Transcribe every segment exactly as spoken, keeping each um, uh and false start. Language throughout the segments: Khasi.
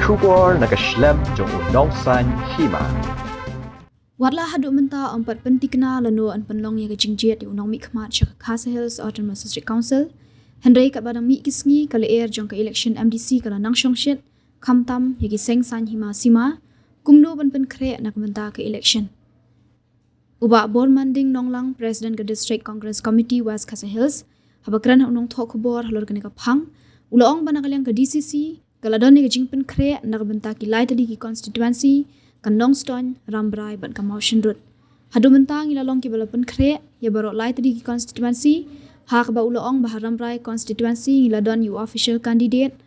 Khubor na ka shlem jong u nongsaiñ hima. Wat la haduh mynta ym pat pynthikna lano yn pynlong ïa ka jingjied ïa u nongmihkhmat sha ka Khasi Hills Autonomous District Council. Hynrei katba dang mih ki sngi ka lyer jong ka election M D C ka la nang shongshit, khamtam ïa ki seng saiñ hima sima kumno ban pynkhreh na ka bynta ka election. U Bah Bormanding Nonglang, President ka District Congress Committee West Khasi Hills, haba kren ha u nongthoh khubor halor kane ka phang, u la ong ba na ka liang ka D C C ka la don ïa ka jingpynkhreh na ka bynta ki lai tylli ki constituency, ka Nongstoiñ, Rambrai bad ka Mawshynrut. Haduh mynta ngi la long kiba la pynkhreh ïa baroh lai tylli ki constituency, ha kaba u la ong ba ha Rambrai constituency ngi la don ïa u official candidate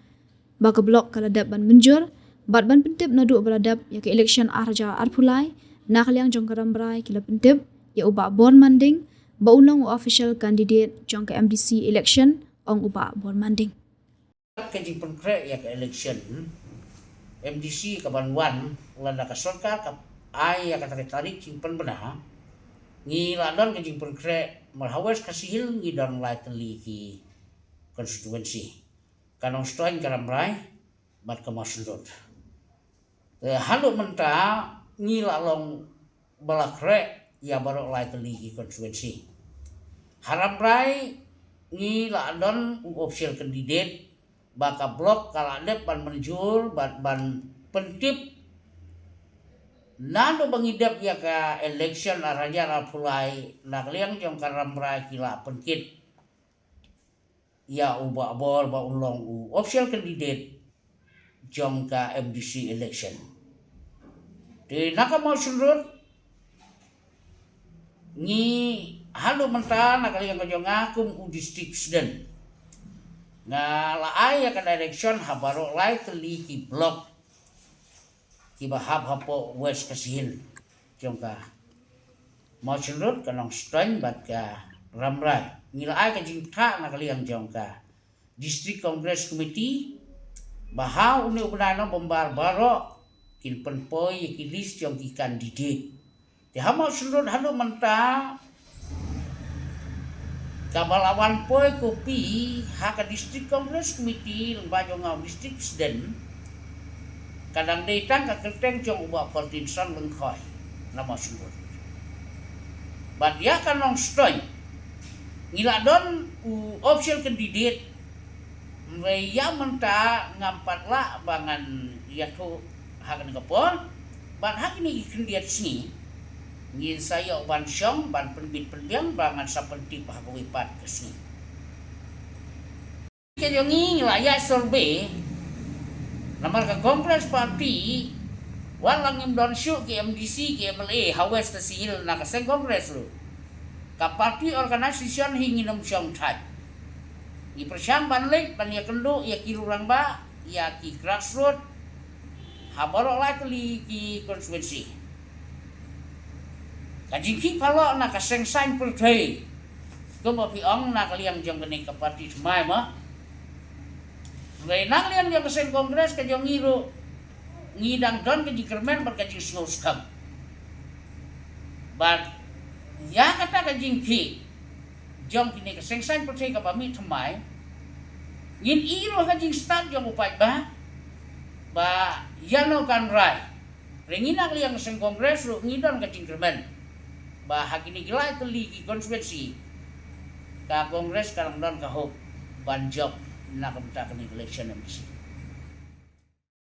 ba ka block ka la dep ban mynjur, bad ban pyntip naduh ba la dep ïa ka election ar hajar arphew lai, na ka liang jong ka Rambrai ki la pyntip ïa u Bah Bormanding ba un long u official candidate jong ka M D C election, ong u Bah Bormanding. Ka jingpynkhreh ïa ka election M D C ka ban wan lada ka sorkar ka ai ïa kata ka tarik jingpynbna, ngi la don ka jingpynkhreh. Mar ha West Khasi Hills ngi don lai tylli ki constituency, ka Nongstoiñ, ka Rambrai bad ka Mawshynrut. Eh, haduh mynta ngi la long ba la khreh ïa baroh lai tylli ki constituency. Ha Rambrai ngi la don u official candidate ba ka block ka la dep ban mynjur bad ban pyntip. Naduh ba ngi dep ïa ka election ar hajar arphew lai, na ka liang jong ka Rambrai ki la pynkit ïa u Bah Bor ba un long u official candidate jong ka M D C election. Te na ka Mawshynrut ngi, haduh mynta na ka liang ka jong nga kum u district president, nga la ai ïa ka direction ha baroh lai tylli ki block kiba hap hapoh West Khasi Hills, jong ka Mawshynrut, ka Nongstoiñ bad ka Rambrai. Ngi la ai ka jingthoh na ka liang jong ka District Congress Committee ba ha une u bnai November baroh kin pynpoi ïa ki list jong ki candidate. Te ha Mawshynrut haduh mynta kaba la wan poi copy ha ka District Congress Committee lyngba jong nga u district president, ka dang dei tang ka kyrteng jong u Bah Fortinson Lyngkhoi na Mawshynrut. Bad ïa ka Nongstoiñ ngi la don u official candidate, hynrei ïa mynta ngam pat lah ba ngan ïathuh ha kane ka por. Bad ha kine ki khyndiat sngi ngin sa ïoh ban shong ban pynbit pynbiang ba ngan sa pyntip ha kawei pat ka sngi. Ka jong ngi ngi la ïaid survey, namar ka Congress Party, wat la ngim don shuh ki M D C, ki M L A ha West Khasi Hills na ka seng Congress ruh, ka party organisation hi ngin ym shong thait. Ngi pyrshang ban leit ban ïakynduh ïa ki rangbah, ïa ki grassroot ha baroh lai tylli ki constituency. Ka jingkhih phalok na ka seng saiñ pyrthei, kumba phi ong, na ka liang jong kane ka party thymmai mo. Hynrei na ka liang jong ka seng Congress ka jong ngi ruh ngi dang don ka jingkyrmen bad ka jingsngewskhem. Bad ïa kata ka jingkhih jong kine ka seng saiñ pyrthei kaba mih thymmai, ngin ïoh ruh ka jingstad jong u paidbah ba ïano kan rai. Hynrei ngi na ka liang ka seng Congress ruh ngi don ka jingkyrmen ba ha kine ki lai tylli ki constituency ka Congress ka dang don ka hope ban jop na ka bynta kane ka election M D C.